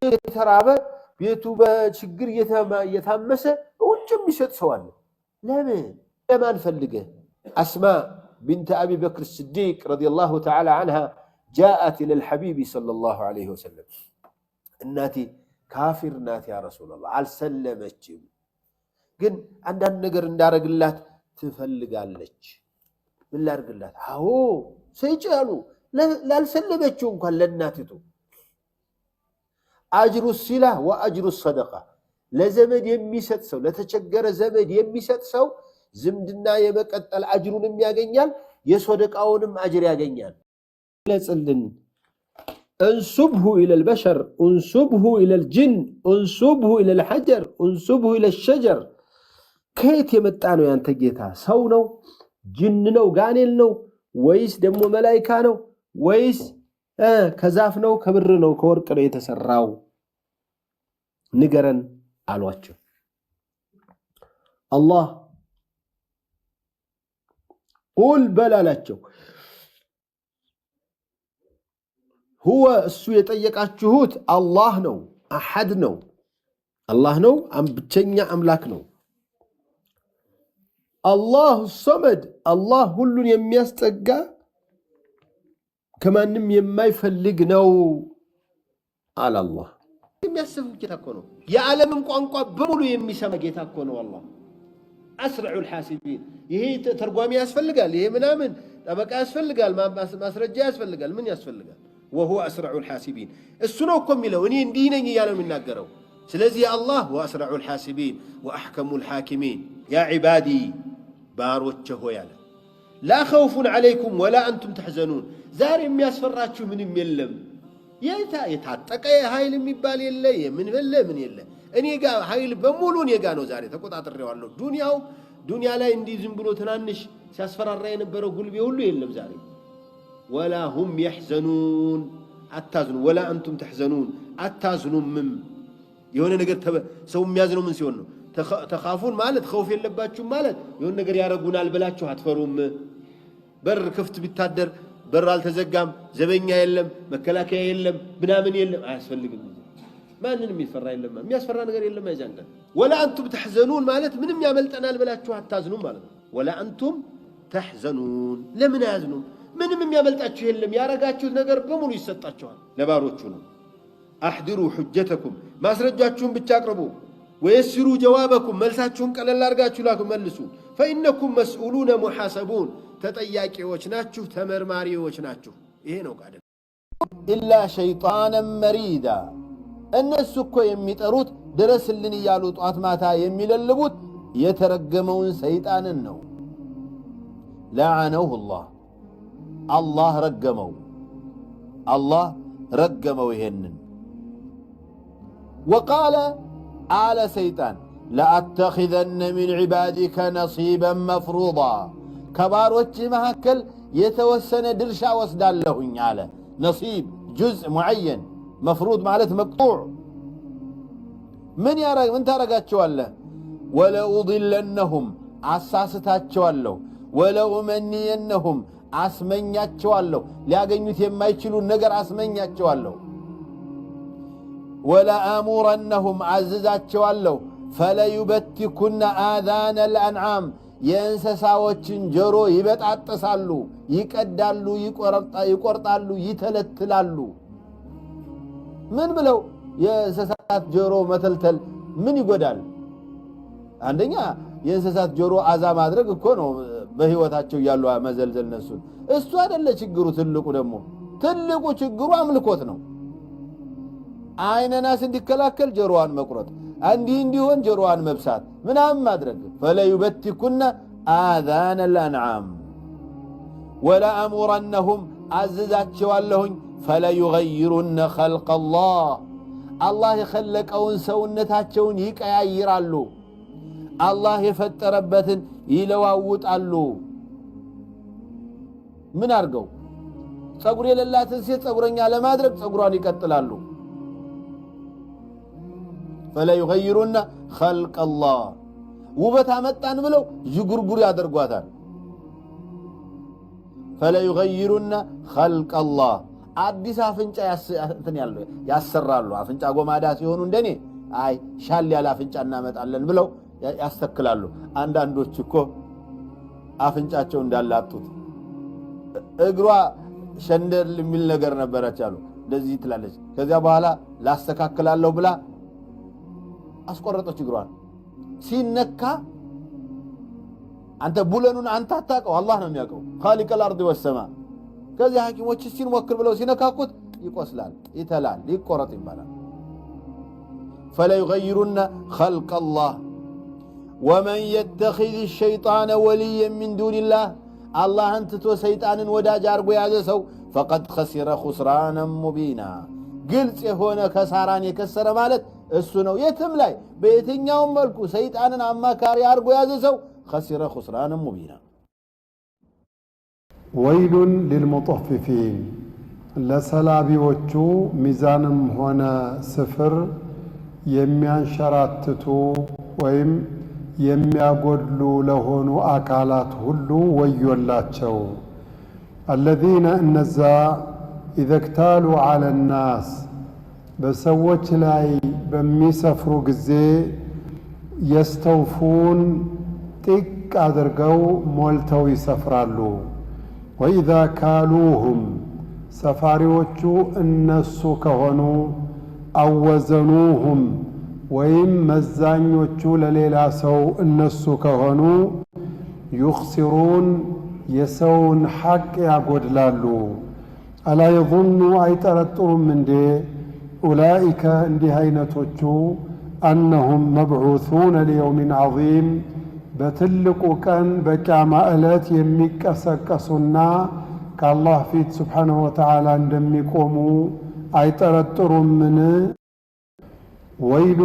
የተራበ፣ ቤቱ በችግር እየታመሰ ውጭ የሚሰጥ ሰው አለ። ለምን? ለማን ፈልገህ? አስማ ቢንት አቢ በክር ስዲቅ رضي الله تعالى عنها جاءت إلى الحبيب صلى الله عليه وسلم። እናቴ ካፊር ናት يا رسول الله፣ አልሰለመችም፣ ግን አንዳንድ ነገር እንዳረግላት ትፈልጋለች። ምን ላርግላት? አዎ ስጪ አሉ። ላልሰለመችው እንኳን ለእናቲቱ أجر الصلة وأجر الصدقة። ለዘመድ የሚሰጥ ሰው፣ ለተቸገረ ዘመድ የሚሰጥ ሰው ዝምድና የመቀጠል አጅሩንም ያገኛል፣ የሶደቃውንም አጅር ያገኛል። ግለጽልን። انسبه إلى البشر، انسبه إلى الجن، انسبه إلى الحجر، انسبه إلى الشجر። ከየት የመጣ ነው ያንተ ጌታ? ሰው ነው? ጅን ነው? ጋኔል ነው? ወይስ ደግሞ መላይካ ነው? ወይስ ከዛፍ ነው? ከብር ነው? ከወርቅ ነው የተሰራው? ንገረን አሏቸው። አላህ قل በል አላቸው። هو እሱ የጠየቃችሁት አላህ ነው፣ أحد ነው፣ አላህ ነው፣ ብቸኛ አምላክ ነው። الله الصمد፣ አላህ ሁሉን የሚያስጠጋ ከማንም የማይፈልግ ነው አለ አላህ። የሚያስብ ጌታ እኮ ነው። የዓለምን ቋንቋ በሙሉ የሚሰማ ጌታ እኮ ነው አላህ። أسرع الحاسبين። ይሄ ተርጓሚ ያስፈልጋል፣ ይሄ ምናምን ጠበቃ ያስፈልጋል፣ ማስረጃ ያስፈልጋል፣ ምን ያስፈልጋል? وهو أسرع الحاسبين። እሱ ነው እኮ የሚለው፣ እኔ እንዲህ ነኝ እያለ ነው የሚናገረው። ስለዚህ አላህ وأسرع الحاسبين وأحكم الحاكمين። يا عبادي ባሮቼ ሆይ አለ፣ لا خوف عليكم ولا أنتم تحزنون። ዛሬ የሚያስፈራችሁ ምንም የለም። የታጠቀ ኃይል የሚባል የለ፣ የምን የለ፣ ምን የለ። እኔ ጋ ኃይል በሙሉ እኔ ጋ ነው። ዛሬ ተቆጣጥሬዋለሁ። ዱንያው ዱንያ ላይ እንዲህ ዝም ብሎ ትናንሽ ሲያስፈራራ የነበረው ጉልቤ ሁሉ የለም ዛሬ። ولا هم يحزنون አታዝኑ፣ ولا أنتم تحزنون አታዝኑምም። የሆነ ነገር ሰው የሚያዝነው ምን ሲሆን ነው? تخافون ማለት خوف የለባችሁም ማለት የሆነ ነገር ያደርጉናል ብላችሁ አትፈሩም። በር ክፍት ቢታደር በር አልተዘጋም፣ ዘበኛ የለም፣ መከላከያ የለም፣ ምናምን የለም፣ አያስፈልግም። ማንንም የሚፈራ የለም፣ የሚያስፈራ ነገር የለም። አይዛን ቀን ولا أنتم تحزنون ማለት ምንም ያመልጠናል ብላችሁ አታዝኑም ማለት ነው። ولا أنتم تحزنون ለምን አያዝኑም? ምንም የሚያመልጣችሁ የለም። ያረጋችሁት ነገር በሙሉ ይሰጣችኋል። ለባሮቹ ነው። أحضروا حجتكم ማስረጃችሁን ብቻ አቅርቡ። ويسروا جوابكم መልሳችሁን ቀለል አድርጋችሁ ላኩ መልሱ። فإنكم مسؤولون محاسبون ተጠያቂዎች ናችሁ፣ ተመርማሪዎች ናችሁ። ይሄ ነው ቃል። إلا شيطانا مريدا። እነሱ እኮ የሚጠሩት፣ ድረስልን እያሉ ጧት ማታ የሚለልቡት የተረገመውን ሰይጣንን ነው። لعنه الله፣ አላህ ረገመው፣ አላህ ረገመው ይሄንን። وقال አለ ሰይጣን لأتخذن من عبادك نصيبا مفروضا ከባሮች መካከል የተወሰነ ድርሻ ወስዳለሁኝ አለ። نصيب جزء معين፣ مفروض ማለት مقطوع። ምን ታረጋቸዋለህ? ولأضلنهم አሳስታቸዋለሁ፣ ولأمنينهم አስመኛቸዋለሁ፣ ሊያገኙት የማይችሉ ነገር አስመኛቸዋለሁ። ولآمرنهم አዝዛቸዋለሁ፣ فليبتكن آذان الأنعام የእንስሳዎችን ጆሮ ይበጣጥሳሉ፣ ይቀዳሉ፣ ይቆርጣሉ፣ ይተለትላሉ። ምን ብለው? የእንስሳት ጆሮ መተልተል ምን ይጎዳል? አንደኛ የእንስሳት ጆሮ አዛ ማድረግ እኮ ነው፣ በህይወታቸው እያሉ መዘልዘል ነሱን። እሱ አይደለ ችግሩ። ትልቁ ደግሞ ትልቁ ችግሩ አምልኮት ነው። አይነናስ እንዲከላከል ጆሮዋን መቁረጥ፣ እንዲህ እንዲሆን ጆሮዋን መብሳት ምናምን ማድረግ። فليبتكن آذان الأنعام ولآمرنهم አዝዛቸዋለሁኝ فليغيرن خلق الله አላህ የኸለቀውን ሰውነታቸውን ይቀያይራሉ። አላህ የፈጠረበትን ይለዋውጣሉ። ምን አድርገው? ጸጉር የሌላትን ሴት ጸጉረኛ ለማድረግ ጸጉሯን ይቀጥላሉ። فليغيرن خلق الله ውበት አመጣን ብለው ዥጉርጉር ያደርጓታል። فليغيرن خلق الله አዲስ አፍንጫ እንትን ያለው ያሰራሉ። አፍንጫ ጎማዳ ሲሆኑ እንደኔ አይ ሻል ያለ አፍንጫ እናመጣለን ብለው ያስተክላሉ። አንዳንዶች እኮ አፍንጫቸው እንዳላጡት እግሯ ሸንደል የሚል ነገር ነበረች አሉ። እንደዚህ ትላለች። ከዚያ በኋላ ላስተካክላለሁ ብላ አስቆረጠች እግሯን። ሲነካ አንተ ቡለኑን አንተ አታውቀው፣ አላህ ነው የሚያውቀው። خالق الأرض والسماء። ከዚህ ሐኪሞች እስቲ እንሞክር ብለው ሲነካኩት ይቆስላል፣ ይተላል፣ ይቆረጥ ይባላል። فليغيرن خلق الله ومن يتخذ الشيطان وليا من دون الله አላህን ትቶ ሰይጣንን ወዳጅ አድርጎ የያዘ ሰው فقد خسر خسرانا مبينا ግልጽ የሆነ ከሳራን የከሰረ ማለት እሱ ነው። የትም ላይ በየትኛውም መልኩ ሰይጣንን አማካሪ አድርጎ የያዘ ሰው خسر خسرانا مبينا። ويل للمطففين ለሰላቢዎቹ ሚዛንም ሆነ ስፍር የሚያንሸራትቱ ወይም የሚያጎድሉ ለሆኑ አካላት ሁሉ ወዮላቸው። الذين እነዛ إذا اكتالوا على الناس በሰዎች ላይ በሚሰፍሩ ጊዜ يستوفون ጢቅ አድርገው ሞልተው ይሰፍራሉ። وإذا كالوهم ሰፋሪዎቹ እነሱ ከሆኑ أو وزنوهم ወይም መዛኞቹ ለሌላ ሰው እነሱ ከሆኑ يخسرون የሰውን ሐቅ ያጎድላሉ። ألا يظن አይጠረጥሩም እንዴ أولئك እንዲህ አይነቶቹ أنهم مبعوثون ليوم عظيم በትልቁ ቀን በቂያማ ዕለት የሚቀሰቀሱና ከአላህ ፊት سبحانه وتعالى እንደሚቆሙ አይጠረጥሩምን? ويل